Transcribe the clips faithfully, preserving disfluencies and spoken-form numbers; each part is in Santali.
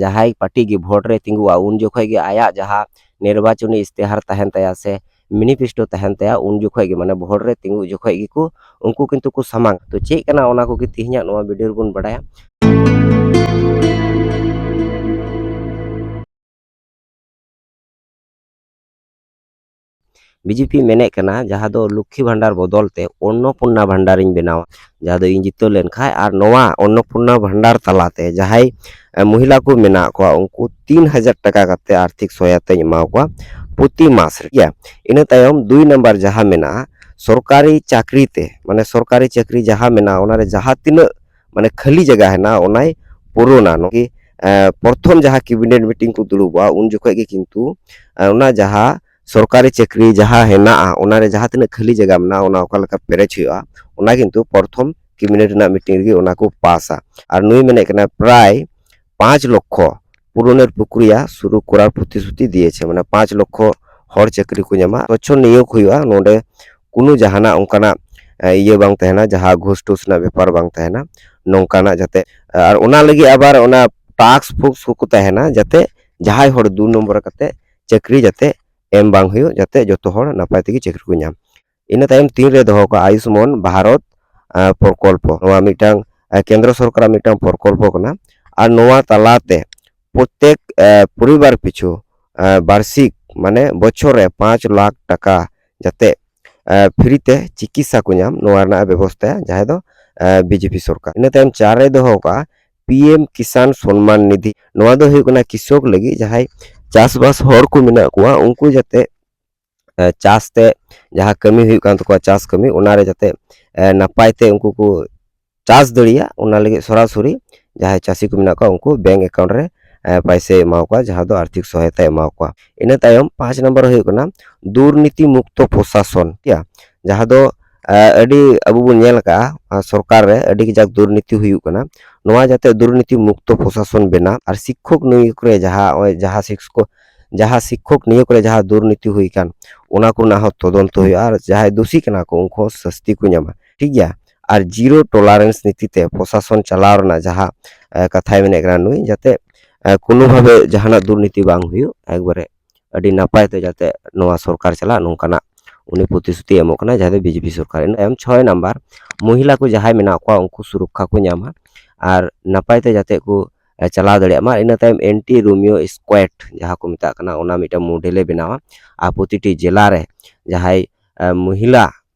ᱡᱟᱦᱟᱸᱭ ᱯᱟᱨᱴᱤ ᱜᱮ ᱵᱷᱳᱴ ᱨᱮ ᱛᱤᱸᱜᱩᱜᱼᱟ, ᱩᱱ ᱡᱚᱠᱷᱚᱡ ᱜᱮ ᱟᱭᱟᱜ ᱡᱟᱦᱟᱸ ᱱᱤᱨᱵᱟᱪᱚᱱᱤ ᱤᱥᱛᱤᱦᱟᱨ ᱛᱟᱦᱮᱱ ᱛᱟᱭᱟ ᱥᱮ ᱢᱮᱱᱤᱯᱷᱮᱥᱴᱳ ᱛᱟᱦᱮᱱ ᱛᱟᱭᱟ, ᱩᱱ ᱡᱚᱠᱷᱚᱡ ᱜᱮ, ᱢᱟᱱᱮ, ᱵᱷᱳᱴ ᱨᱮ ᱛᱤᱸᱜᱩ ᱡᱚᱠᱷᱚᱡ ᱜᱮᱠᱚ ᱩᱱᱠᱩ ᱠᱤᱱᱛᱩ ᱠᱚ ᱥᱟᱢᱟᱝ᱾ ᱛᱚ, ᱪᱮᱫ ᱠᱟᱱᱟ, ᱚᱱᱟ ᱠᱚᱜᱮ ᱛᱮᱦᱮᱧᱟᱜ ᱱᱚᱣᱟ ᱵᱷᱤᱰᱤᱭᱳ ᱨᱮᱵᱚᱱ ᱵᱟᱲᱟᱭᱟ᱾ ᱵᱤᱡᱮᱯᱤ ᱢᱮᱱᱮᱫ ᱠᱟᱱᱟ, ᱡᱟᱦᱟᱸ ᱫᱚ ᱞᱚᱠᱠᱷᱤ ᱵᱷᱟᱱᱰᱟᱨ ᱵᱚᱫᱚᱞ ᱛᱮ ᱚᱱᱱᱚᱯᱩᱨᱱᱟ ᱵᱷᱟᱱᱰᱟᱨᱤᱧ ᱵᱮᱱᱟᱣᱟ, ᱡᱟᱦᱟᱸ ᱫᱚ ᱤᱧ ᱡᱤᱛᱟᱹᱣ ᱞᱮᱱᱠᱷᱟᱡ, ᱟᱨ ᱱᱚᱣᱟ ᱚᱱᱱᱚᱯᱩᱨᱱᱟ ᱵᱷᱟᱱᱰᱟᱨ ᱛᱟᱞᱟᱛᱮ ᱡᱟᱦᱟᱸᱭ, ᱮ, ᱢᱚᱦᱤᱞᱟ ᱠᱚ ᱢᱮᱱᱟᱜ ᱠᱚᱣᱟ, ᱩᱱᱠᱩ ᱛᱤᱱ ᱦᱟᱡᱟᱨ ᱴᱟᱠᱟ ᱠᱟᱛᱮ ᱟᱨᱛᱷᱤᱠ ᱥᱚᱦᱟᱭᱚᱛᱟᱧ ᱮᱢᱟ ᱠᱚᱣᱟ ᱯᱨᱚᱛᱤ ᱢᱟᱥ ᱨᱮ, ᱴᱷᱤᱠ ᱜᱮᱭᱟ᱾ ᱤᱱᱟᱹ ᱛᱟᱭᱚᱢ ᱫᱩᱭ ᱱᱟᱢᱵᱟᱨ ᱡᱟᱦᱟᱸ ᱢᱮᱱᱟᱜᱼᱟ, ᱥᱚᱨᱠᱟᱨᱤ ᱪᱟᱹᱠᱨᱤ ᱛᱮ, ᱢᱟᱱᱮ, ᱥᱚᱨᱠᱟᱨᱤ ᱪᱟᱹᱠᱨᱤ ᱡᱟᱦᱟᱸ ᱢᱮᱱᱟᱜᱼᱟ, ᱚᱱᱟᱨᱮ ᱡᱟᱦᱟᱸ ᱛᱤᱱᱟᱹᱜ, ᱢᱟᱱᱮ, ᱠᱷᱟᱹᱞᱤ ᱡᱟᱭᱜᱟ ᱦᱮᱱᱟᱜᱼᱟ, ᱚᱱᱟᱭ ᱯᱩᱨᱚᱱᱟ᱾ ᱱᱚᱜᱼᱚᱭ, ᱮ, ᱯᱨᱚᱛᱷᱚᱢ ᱡᱟᱦᱟᱸ ᱠᱮᱵᱤᱱᱮᱴ ᱢᱤᱴᱤᱝ ᱠᱚ ᱫᱩᱲᱩᱵᱚᱜᱼᱟ, ᱩᱱ ᱡᱚᱠᱷᱚᱡ ᱜᱮ ᱠᱤᱱᱛᱩ, ᱮ, ᱚᱱᱟ ᱡᱟᱦᱟᱸ ᱥᱚᱨᱠᱟᱨᱤ ᱪᱟᱹᱠᱨᱤ ᱡᱟᱦᱟᱸ ᱦᱮᱱᱟᱜᱼᱟ, ᱚᱱᱟᱨᱮ ᱡᱟᱦᱟᱸ ᱛᱤᱱᱟᱹᱜ ᱠᱷᱟᱹᱞᱤ ᱡᱟᱭᱜᱟ ᱢᱮᱱᱟᱜᱼᱟ, ᱚᱱᱟ ᱚᱠᱟ ᱞᱮᱠᱟ ᱯᱮᱨᱮᱡ ᱦᱩᱭᱩᱜᱼᱟ, ᱚᱱᱟ ᱠᱤᱱᱛᱩ ᱯᱨᱚᱛᱷᱚᱢ ᱠᱮᱵᱤᱱᱮᱴ ᱨᱮᱱᱟᱜ ᱢᱤᱴᱤᱝ ᱨᱮᱜᱮ ᱚᱱᱟ ᱠᱚ ᱯᱟᱥᱟ᱾ ᱟᱨ ᱱᱩᱭ ᱢᱮᱱᱮᱫ ᱠᱟᱱᱟ, ᱯᱨᱟᱭ ᱯᱟᱸᱪ ᱞᱚᱠᱠᱷᱚ ᱯᱩᱨᱚᱱᱮᱨ ᱯᱨᱚᱠᱨᱤᱭᱟ ᱥᱩᱨᱩ ᱠᱚᱨᱟᱨ ᱯᱨᱚᱛᱤᱥᱨᱩᱛᱤ ᱫᱤᱭᱮᱪᱷᱮ, ᱢᱟᱱᱮ, ᱯᱟᱸᱪ ᱞᱚᱠᱠᱷᱚ ᱦᱚᱲ ᱪᱟᱹᱠᱨᱤ ᱠᱚ ᱧᱟᱢᱟ, ᱥᱚᱪᱪᱷᱚ ᱱᱤᱭᱳᱜᱽ ᱦᱩᱭᱩᱜᱼᱟ᱾ ᱱᱚᱰᱮ ᱠᱳᱱᱳ ᱡᱟᱦᱟᱱᱟᱜ ᱚᱱᱠᱟᱱᱟᱜ, ᱮ, ᱤᱭᱟᱹ ᱵᱟᱝ ᱛᱟᱦᱮᱱᱟ, ᱡᱟᱦᱟᱸ ᱜᱷᱩᱥ ᱴᱩᱥ ᱨᱮᱱᱟᱜ ᱵᱮᱯᱟᱨ ᱵᱟᱝ ᱛᱟᱦᱮᱱᱟ, ᱱᱚᱝᱠᱟᱱᱟᱜ ᱡᱟᱛᱮ, ᱟᱨ ᱚᱱᱟ ᱞᱟᱹᱜᱤᱫ ᱟᱵᱟᱨ ᱚᱱᱟ ᱴᱟᱥᱠ ᱯᱷᱳᱨᱥ ᱠᱚᱠᱚ ᱛᱟᱦᱮᱱᱟ, ᱡᱟᱛᱮ ᱡᱟᱦᱟᱸᱭ ᱦᱚᱲ ᱫᱩ ᱱᱚᱢᱵᱚᱨ ᱠᱟᱛᱮ ᱪᱟᱹᱠᱨᱤ ᱡᱟᱛᱮ ᱮᱢ ᱵᱟᱝ ᱦᱩᱭᱩᱜ, ᱡᱟᱛᱮ ᱡᱚᱛᱚ ᱦᱚᱲ ᱱᱟᱯᱟᱭ ᱛᱮᱜᱮ ᱪᱟᱹᱠᱨᱤ ᱠᱚ ᱧᱟᱢ᱾ ᱤᱱᱟᱹ ᱛᱟᱭᱚᱢ ᱛᱤᱱ ᱨᱮ ᱫᱚᱦᱚ ᱠᱟᱜᱼᱟ ᱟᱭᱩᱥᱢᱟᱱ ᱵᱷᱟᱨᱚᱛ, ᱟ, ᱯᱨᱚᱠᱚᱞᱯᱚ᱾ ᱱᱚᱣᱟ ᱢᱤᱫᱴᱟᱝ, ᱟ, ᱠᱮᱱᱫᱨᱚ ᱥᱚᱨᱠᱟᱨᱟᱜ ᱢᱤᱫᱴᱟᱝ ᱯᱨᱚᱠᱚᱞᱯᱚ ᱠᱟᱱᱟ᱾ ᱟᱨ ᱱᱚᱣᱟ ᱛᱟᱞᱟᱛᱮ ᱯᱨᱚᱛᱮᱠ, ᱟ, ᱯᱚᱨᱤᱵᱟᱨ ᱯᱤᱪᱷᱩ, ᱟ, ᱵᱟᱨᱥᱤᱠ, ᱢᱟᱱᱮ, ᱵᱚᱪᱷᱚᱨ ᱨᱮ ᱯᱟᱸᱪ ᱞᱟᱠᱷ ᱴᱟᱠᱟ ᱡᱟᱛᱮ, ᱟ, ᱯᱷᱨᱤ ᱛᱮ ᱪᱤᱠᱤᱛᱥᱟ ᱠᱚ ᱧᱟᱢ, ᱱᱚᱣᱟ ᱨᱮᱱᱟᱜ ᱵᱮᱵᱚᱥᱛᱷᱟ ᱡᱟᱦᱟᱸᱭ ᱫᱚ, ᱟ, ᱵᱤᱡᱮᱯᱤ ᱥᱚᱨᱠᱟᱨ᱾ ᱤᱱᱟᱹ ᱛᱟᱭᱚᱢ ᱪᱟᱨ ᱨᱮ ᱫᱚᱦᱚ ᱠᱟᱜᱼᱟ ᱯᱤ ᱮᱢ ᱠᱤᱥᱟᱱ ᱥᱚᱱᱢᱟᱱ ᱱᱤᱫᱷᱤ᱾ ᱱᱚᱣᱟ ᱫᱚ ᱦᱩᱭᱩᱜ ᱠᱟᱱᱟ ᱠᱨᱤᱥᱚᱠ ᱞᱟᱹᱜᱤᱫ, ᱡᱟᱦᱟᱸᱭ ᱪᱟᱥᱵᱟᱥ ᱦᱚᱲ ᱠᱚ ᱢᱮᱱᱟᱜ ᱠᱚᱣᱟ, ᱩᱱᱠᱩ ᱡᱟᱛᱮ, ᱮ, ᱪᱟᱥ ᱛᱮ ᱡᱟᱦᱟᱸ ᱠᱟᱹᱢᱤ ᱦᱩᱭᱩᱜ ᱠᱟᱱ ᱛᱟᱠᱚᱣᱟ, ᱪᱟᱥ ᱠᱟᱹᱢᱤ, ᱚᱱᱟᱨᱮ ᱡᱟᱛᱮ, ᱮ, ᱱᱟᱯᱟᱭ ᱛᱮ ᱩᱱᱠᱩ ᱠᱚ ᱪᱟᱥ ᱫᱟᱲᱮᱭᱟᱜ, ᱚᱱᱟ ᱞᱟᱹᱜᱤᱫ ᱥᱚᱨᱟᱥᱚᱨᱤ ᱡᱟᱦᱟᱸᱭ ᱪᱟᱹᱥᱤ ᱠᱚ ᱢᱮᱱᱟᱜ ᱠᱚᱣᱟ, ᱩᱱᱠᱩ ᱵᱮᱝᱠ ᱮᱠᱟᱣᱩᱱᱴ ᱨᱮ, ᱮ, ᱯᱟᱭᱥᱟᱭ ᱮᱢᱟ ᱠᱚᱣᱟ, ᱡᱟᱦᱟᱸ ᱫᱚ ᱟᱨᱛᱷᱤᱠ ᱥᱚᱦᱟᱭᱚᱛᱟᱭ ᱮᱢᱟ ᱠᱚᱣᱟ᱾ ᱤᱱᱟᱹ ᱛᱟᱭᱚᱢ ᱯᱟᱸᱪ ᱱᱚᱢᱵᱚᱨ ᱦᱩᱭᱩᱜ ᱠᱟᱱᱟ ᱫᱩᱨᱱᱤᱛᱤ ᱢᱩᱠᱛᱚ ᱯᱨᱚᱥᱟᱥᱚᱱ, ᱴᱷᱤᱠ ᱜᱮᱭᱟ? ᱡᱟᱦᱟᱸ ᱫᱚ, ᱮ, ᱟᱹᱰᱤ ᱟᱵᱚ ᱵᱚᱱ ᱧᱮᱞ ᱟᱠᱟᱫᱼᱟ, ᱟ, ᱥᱚᱨᱠᱟᱨ ᱨᱮ ᱟᱹᱰᱤ ᱠᱟᱡᱟᱠ ᱫᱩᱨᱱᱤᱛᱤ ᱦᱩᱭᱩᱜ ᱠᱟᱱᱟ᱾ ᱱᱚᱣᱟ ᱡᱟᱛᱮ ᱫᱩᱨᱱᱤᱛᱤ ᱢᱩᱠᱛᱚ ᱯᱨᱚᱥᱟᱥᱚᱱ ᱵᱮᱱᱟᱣ, ᱟᱨ ᱥᱤᱠᱠᱷᱚᱠ ᱱᱤᱭᱳᱜᱽ ᱨᱮ ᱡᱟᱦᱟᱸ, ᱱᱚᱜᱼᱚᱭ ᱡᱟᱦᱟᱸ ᱥᱤᱠᱠᱷᱚ-, ᱡᱟᱦᱟᱸ ᱥᱤᱠᱠᱷᱚᱠ ᱱᱤᱭᱳᱜᱽ ᱨᱮ ᱡᱟᱦᱟᱸ ᱫᱩᱨᱱᱤᱛᱤ ᱦᱩᱭ ᱟᱠᱟᱱ, ᱚᱱᱟ ᱠᱚᱨᱮᱱᱟᱜ ᱦᱚᱸ ᱛᱚᱫᱚᱱᱛᱚ ᱦᱩᱭᱩᱜᱼᱟ, ᱟᱨ ᱡᱟᱦᱟᱸᱭ ᱫᱳᱥᱤ ᱠᱟᱱᱟ ᱠᱚ, ᱩᱱᱠᱩ ᱦᱚᱸ ᱥᱟᱹᱥᱛᱤ ᱠᱚ ᱧᱟᱢᱟ, ᱴᱷᱤᱠ ᱜᱮᱭᱟ? ᱟᱨ ᱡᱤᱨᱳ ᱴᱚᱞᱟᱨᱮᱱᱥ ᱱᱤᱛᱤ ᱛᱮ ᱯᱨᱚᱥᱟᱥᱚᱱ ᱪᱟᱞᱟᱣ ᱨᱮᱱᱟᱜ ᱡᱟᱦᱟᱸ, ᱮ, ᱠᱟᱛᱷᱟᱭ ᱢᱮᱱᱮᱫ ᱠᱟᱱᱟ ᱱᱩᱭ, ᱡᱟᱛᱮ, ᱠᱳᱱᱳ ᱵᱷᱟᱵᱮ ᱡᱟᱦᱟᱱᱟᱜ ᱫᱩᱨᱱᱤᱛᱤ ᱵᱟᱝ ᱦᱩᱭᱩᱜ, ᱮᱠᱵᱟᱨᱮ ᱟᱹᱰᱤ ᱱᱟᱯᱟᱭ ᱛᱮ ᱡᱟᱛᱮ ᱱᱚᱣᱟ ᱥᱚᱨᱠᱟᱨ ᱪᱟᱞᱟᱜ, ᱱᱚᱝᱠᱟᱱᱟᱜ ᱩᱱᱤ ᱯᱨᱚᱛᱤᱥᱨᱩᱛᱤ ᱮᱢᱚᱜ ᱠᱟᱱᱟ, ᱡᱟᱦᱟᱸ ᱫᱚ ᱵᱤᱡᱮᱯᱤ ᱥᱚᱨᱠᱟᱨ᱾ ᱤᱱᱟᱹ ᱛᱟᱭᱚᱢ ᱪᱷᱚᱭ ᱱᱟᱢᱵᱟᱨ, ᱢᱚᱦᱤᱞᱟ ᱠᱚ ᱡᱟᱦᱟᱸᱭ ᱢᱮᱱᱟᱜ ᱠᱚᱣᱟ, ᱩᱱᱠᱩ ᱥᱩᱨᱚᱠᱠᱷᱟ ᱠᱚ ᱧᱟᱢᱟ ᱟᱨ ᱱᱟᱯᱟᱭ ᱛᱮ ᱡᱟᱛᱮ ᱠᱚ ᱮ, ᱪᱟᱞᱟᱣ ᱫᱟᱲᱮᱭᱟᱜ ᱢᱟ᱾ ᱤᱱᱟᱹ ᱛᱟᱭᱚᱢ ᱮᱱᱴᱤ ᱨᱳᱢᱤᱭᱳ ᱥᱠᱣᱟᱰ ᱡᱟᱦᱟᱸ ᱠᱚ ᱢᱮᱛᱟᱜ ᱠᱟᱱᱟ, ᱚᱱᱟ ᱢᱤᱫᱴᱟᱝ ᱢᱚᱰᱮᱞᱮ ᱵᱮᱱᱟᱣᱟ᱾ ᱟᱨ ᱯᱨᱚᱛᱤᱴᱤ ᱡᱮᱞᱟ ᱨᱮ ᱡᱟᱦᱟᱸᱭ ᱮ, ᱢᱚᱦᱤᱞᱟ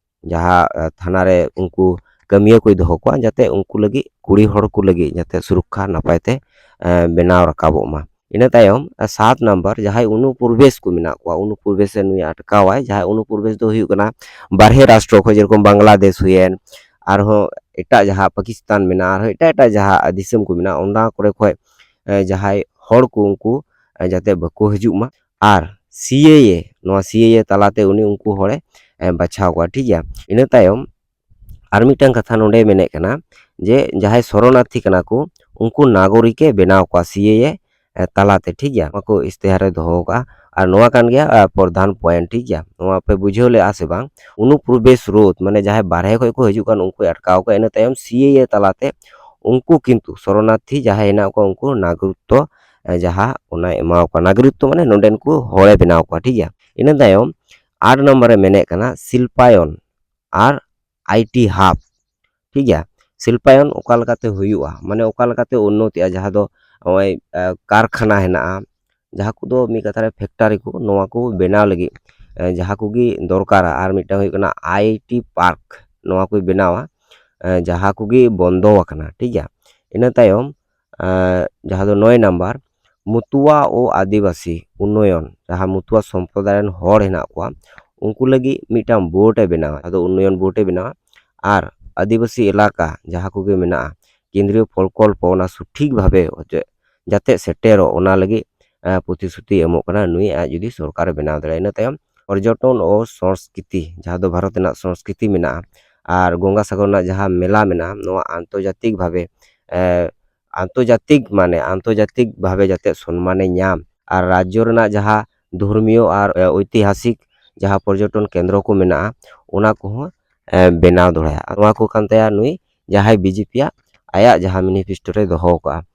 ᱡᱟᱦᱟᱸ ᱮ, ᱛᱷᱟᱱᱟ ᱨᱮ ᱩᱱᱠᱩ ᱠᱟᱹᱢᱤᱭᱟᱹ ᱠᱚᱭ ᱫᱚᱦᱚ ᱠᱚᱣᱟ, ᱡᱟᱛᱮ ᱩᱱᱠᱩ ᱞᱟᱹᱜᱤᱫ, ᱠᱩᱲᱤ ᱦᱚᱲ ᱠᱚ ᱞᱟᱹᱜᱤᱫ ᱡᱟᱛᱮ ᱥᱩᱨᱚᱠᱠᱷᱟ ᱱᱟᱯᱟᱭ ᱛᱮ ᱮ, ᱵᱮᱱᱟᱣ ᱨᱟᱠᱟᱵᱚᱜ ᱢᱟ᱾ ᱤᱱᱟᱹ ᱛᱟᱭᱚᱢ ᱮ, ᱥᱟᱛ ᱱᱟᱢᱵᱟᱨ, ᱡᱟᱦᱟᱸᱭ ᱚᱱᱩᱯᱨᱚᱵᱮᱥ ᱠᱚ ᱢᱮᱱᱟᱜ ᱠᱚᱣᱟ, ᱚᱱᱩᱯᱨᱚᱵᱮᱥ ᱨᱮ ᱱᱩᱭ ᱟᱴᱠᱟᱣᱟᱭ᱾ ᱡᱟᱦᱟᱸᱭ ᱚᱱᱩᱯᱨᱚᱵᱮᱥ ᱫᱚ ᱦᱩᱭᱩᱜ ᱠᱟᱱᱟ ᱵᱟᱨᱦᱮ ᱨᱟᱥᱴᱨᱚ ᱠᱷᱚᱱ, ᱡᱮᱨᱚᱠᱚᱢ ᱵᱟᱝᱞᱟᱫᱮᱥ ᱦᱩᱭᱮᱱ, ᱟᱨᱦᱚᱸ ᱮᱴᱟᱜ ᱡᱟᱦᱟᱸ ᱯᱟᱠᱤᱥᱛᱟᱱ ᱢᱮᱱᱟᱜᱼᱟ, ᱟᱨᱦᱚᱸ ᱮᱴᱟᱜ ᱮᱴᱟᱜ ᱡᱟᱦᱟᱸ ᱫᱤᱥᱚᱢ ᱠᱚ ᱢᱮᱱᱟᱜᱼᱟ, ᱚᱱᱟ ᱠᱚᱨᱮ ᱠᱷᱚᱱ ᱮ, ᱡᱟᱦᱟᱸᱭ ᱦᱚᱲ ᱠᱚ, ᱩᱱᱠᱩ ᱮ, ᱡᱟᱛᱮ ᱵᱟᱠᱚ ᱦᱤᱡᱩᱜ ᱢᱟ᱾ ᱟᱨ ᱥᱤ ᱮ ᱮ, ᱱᱚᱣᱟ ᱥᱤ ᱮ ᱮ ᱛᱟᱞᱟᱛᱮ ᱩᱱᱤ ᱩᱱᱠᱩ ᱦᱚᱲᱮ ᱮ, ᱵᱟᱪᱷᱟᱣ ᱠᱚᱣᱟ, ᱴᱷᱤᱠ ᱜᱮᱭᱟ᱾ ᱤᱱᱟᱹ ᱛᱟᱭᱚᱢ ᱟᱨ ᱢᱤᱫᱴᱟᱝ ᱠᱟᱛᱷᱟ ᱱᱚᱰᱮ ᱢᱮᱱᱮᱫ ᱠᱟᱱᱟ ᱡᱮ ᱡᱟᱦᱟᱸᱭ ᱥᱚᱨᱚᱱᱟᱨᱛᱷᱤ ᱠᱟᱱᱟ ᱠᱚ, ᱩᱱᱠᱩ ᱱᱟᱜᱚᱨᱤᱠᱮ ᱵᱮᱱᱟᱣ ᱠᱚᱣᱟ ᱥᱤ ᱮ ᱮ ᱮ, ᱛᱟᱞᱟᱛᱮ, ᱴᱷᱤᱠ ᱜᱮᱭᱟ᱾ ᱱᱚᱣᱟ ᱠᱚ ᱤᱥᱛᱤᱦᱟᱨ ᱨᱮ ᱫᱚᱦᱚ ᱠᱟᱜᱼᱟ᱾ ᱟᱨ ᱱᱚᱣᱟ ᱠᱟᱱ ᱜᱮᱭᱟ ᱮ, ᱯᱨᱚᱫᱷᱟᱱ ᱯᱚᱭᱮᱱᱴ, ᱴᱷᱤᱠ ᱜᱮᱭᱟ᱾ ᱱᱚᱣᱟ ᱯᱮ ᱵᱩᱡᱷᱟᱹᱣ ᱞᱮᱜᱼᱟ ᱥᱮ ᱵᱟᱝ? ᱚᱱᱩᱯᱨᱚᱵᱮᱥ ᱨᱳᱫᱷ, ᱢᱟᱱᱮ ᱡᱟᱦᱟᱸᱭ ᱵᱟᱨᱦᱮ ᱠᱷᱚᱱ ᱠᱚ ᱦᱤᱡᱩᱜ ᱠᱟᱱ, ᱩᱱᱠᱩᱭ ᱟᱴᱠᱟᱣ ᱠᱚᱣᱟ᱾ ᱤᱱᱟᱹ ᱛᱟᱭᱚᱢ ᱥᱤ ᱮ ᱮ ᱛᱟᱞᱟᱛᱮ ᱩᱱᱠᱩ ᱠᱤᱱᱛᱩ ᱥᱚᱨᱚᱱᱟᱨᱛᱷᱤ ᱡᱟᱦᱟᱸᱭ ᱦᱮᱱᱟᱜ ᱠᱚᱣᱟ, ᱩᱱᱠᱩ ᱱᱟᱜᱚᱨᱤᱠᱛᱚ ᱮ, ᱡᱟᱦᱟᱸ ᱚᱱᱟᱭ ᱮᱢᱟᱣ ᱠᱚᱣᱟ, ᱱᱟᱜᱚᱨᱤᱠᱛᱚ ᱢᱟᱱᱮ ᱱᱚᱰᱮᱱ ᱠᱚ ᱦᱚᱲᱮ ᱵᱮᱱᱟᱣ ᱠᱚᱣᱟ, ᱴᱷᱤᱠ ᱜᱮᱭᱟ᱾ ᱤᱱᱟᱹ ᱛᱟᱭᱚᱢ ᱟᱴ ᱱᱚᱢᱵᱚᱨ ᱨᱮ ᱢᱮᱱᱮᱫ ᱠᱟᱱᱟ ᱥᱤᱞᱯᱟᱭᱚᱱ ᱟᱨ ᱟᱭ ᱴᱤ ᱦᱟᱵ, ᱴᱷᱤᱠ ᱜᱮᱭᱟ᱾ ᱥᱤᱞᱯᱟᱭᱚᱱ ᱚᱠᱟ ᱞᱮᱠᱟᱛᱮ ᱦᱩᱭᱩᱜᱼᱟ, ᱢᱟᱱᱮ ᱚᱠᱟ ᱞᱮᱠᱟᱛᱮ ᱩᱱᱱᱚᱛᱤᱜᱼᱟ, ᱡᱟᱦᱟᱸ ᱫᱚ ᱱᱚᱜᱼᱚᱭ ᱮ, ᱠᱟᱨᱠᱷᱟᱱᱟ ᱦᱮᱱᱟᱜᱼᱟ, ᱡᱟᱦᱟᱸ ᱠᱚᱫᱚ ᱢᱤᱫ ᱠᱟᱛᱷᱟ ᱨᱮ ᱯᱷᱮᱠᱴᱟᱨᱤ ᱠᱚ, ᱱᱚᱣᱟ ᱠᱚ ᱵᱮᱱᱟᱣ ᱞᱟᱹᱜᱤᱫ ᱮ, ᱡᱟᱦᱟᱸ ᱠᱚᱜᱮ ᱫᱚᱨᱠᱟᱨᱟ᱾ ᱟᱨ ᱢᱤᱫᱴᱟᱝ ᱦᱩᱭᱩᱜ ᱠᱟᱱᱟ ᱟᱭ ᱴᱤ ᱯᱟᱨᱠ, ᱱᱚᱣᱟ ᱠᱚᱭ ᱵᱮᱱᱟᱣᱟ ᱮ, ᱡᱟᱦᱟᱸ ᱠᱚᱜᱮ ᱵᱚᱱᱫᱚ ᱟᱠᱟᱱᱟ, ᱴᱷᱤᱠ ᱜᱮᱭᱟ᱾ ᱤᱱᱟᱹ ᱛᱟᱭᱚᱢ ᱮ, ᱡᱟᱦᱟᱸ ᱫᱚ ᱱᱚᱭ ᱱᱟᱢᱵᱟᱨ, ᱢᱩᱛᱩᱣᱟ ᱳ ᱟᱹᱫᱤᱵᱟᱹᱥᱤ ᱩᱱᱱᱚᱭᱚᱱ, ᱡᱟᱦᱟᱸ ᱢᱩᱛᱩᱣᱟ ᱥᱚᱢᱯᱨᱚᱫᱟᱭ ᱨᱮᱱ ᱦᱚᱲ ᱦᱮᱱᱟᱜ ᱠᱚᱣᱟ, ᱩᱱᱠᱩ ᱞᱟᱹᱜᱤᱫ ᱢᱤᱫᱴᱟᱝ ᱵᱳᱨᱰ ᱮ ᱵᱮᱱᱟᱣᱟ, ᱡᱟᱦᱟᱸ ᱫᱚ ᱩᱱᱱᱚᱭᱚᱱ ᱵᱳᱨᱰ ᱮ ᱵᱮᱱᱟᱣᱟ᱾ ᱟᱨ ᱟᱹᱫᱤᱵᱟᱹᱥᱤ ᱮᱞᱟᱠᱟ ᱡᱟᱦᱟᱸ ᱠᱚᱜᱮ ᱢᱮᱱᱟᱜᱼᱟ, ᱠᱮᱱᱫᱨᱤᱭᱚ ᱯᱨᱚᱠᱚᱞᱯᱚ ᱚᱱᱟ ᱥᱚᱴᱷᱤᱠ ᱵᱷᱟᱵᱮ ᱦᱚᱪᱚ-, ᱡᱟᱛᱮ ᱥᱮᱴᱮᱨᱚᱜ, ᱚᱱᱟ ᱞᱟᱹᱜᱤᱫ ᱮ, ᱯᱨᱚᱛᱤᱥᱨᱩᱛᱤ ᱮᱢᱚᱜ ᱠᱟᱱᱟ ᱱᱩᱭ, ᱟᱡ ᱡᱩᱫᱤ ᱥᱚᱨᱠᱟᱨᱮ ᱵᱮᱱᱟᱣ ᱫᱟᱲᱮᱭᱟᱜᱼᱟ᱾ ᱤᱱᱟᱹ ᱛᱟᱭᱚᱢ ᱯᱚᱨᱡᱚᱴᱚᱱ ᱳ ᱥᱚᱝᱥᱠᱨᱤᱛᱤ, ᱡᱟᱦᱟᱸ ᱫᱚ ᱵᱷᱟᱨᱚᱛ ᱨᱮᱱᱟᱜ ᱥᱚᱝᱥᱠᱨᱤᱛᱤ ᱢᱮᱱᱟᱜᱼᱟ, ᱟᱨ ᱜᱚᱝᱜᱟᱥᱟᱜᱚᱨ ᱨᱮᱱᱟᱜ ᱡᱟᱦᱟᱸ ᱢᱮᱞᱟ ᱢᱮᱱᱟᱜᱼᱟ, ᱱᱚᱣᱟ ᱟᱱᱛᱚᱨᱡᱟᱛᱤᱠ ᱵᱷᱟᱵᱮ ᱮ, ᱟᱱᱛᱚᱨᱡᱟᱛᱤᱠ, ᱢᱟᱱᱮ ᱟᱱᱛᱚᱨᱡᱟᱛᱤᱠ ᱵᱷᱟᱵᱮ ᱡᱟᱛᱮ ᱥᱚᱱᱢᱟᱱᱮ ᱧᱟᱢ, ᱟᱨ ᱨᱟᱡᱽᱡᱚ ᱨᱮᱱᱟᱜ ᱡᱟᱦᱟᱸ ᱫᱷᱚᱨᱢᱤᱭᱚ ᱟᱨ ᱮ, ᱳᱭᱛᱤᱦᱟᱥᱤᱠ ᱡᱟᱦᱟᱸ ᱯᱚᱨᱡᱚᱴᱚᱱ ᱠᱮᱱᱫᱨᱚ ᱠᱚ ᱢᱮᱱᱟᱜᱼᱟ, ᱚᱱᱟ ᱠᱚᱦᱚᱸ ᱮ, ᱵᱮᱱᱟᱣ ᱫᱚᱦᱲᱟᱭᱟ᱾ ᱱᱚᱣᱟ ᱠᱚ ᱠᱟᱱ ᱛᱟᱭᱟ ᱱᱩᱭ ᱡᱟᱦᱟᱸᱭ ᱵᱤᱡᱮᱯᱤᱭᱟᱜ ᱟᱭᱟᱜ ᱡᱟᱦᱟᱸ ᱢᱮᱱᱤᱯᱷᱮᱥᱴᱳ ᱨᱮ ᱫᱚᱦᱚ ᱠᱟᱜᱼᱟ᱾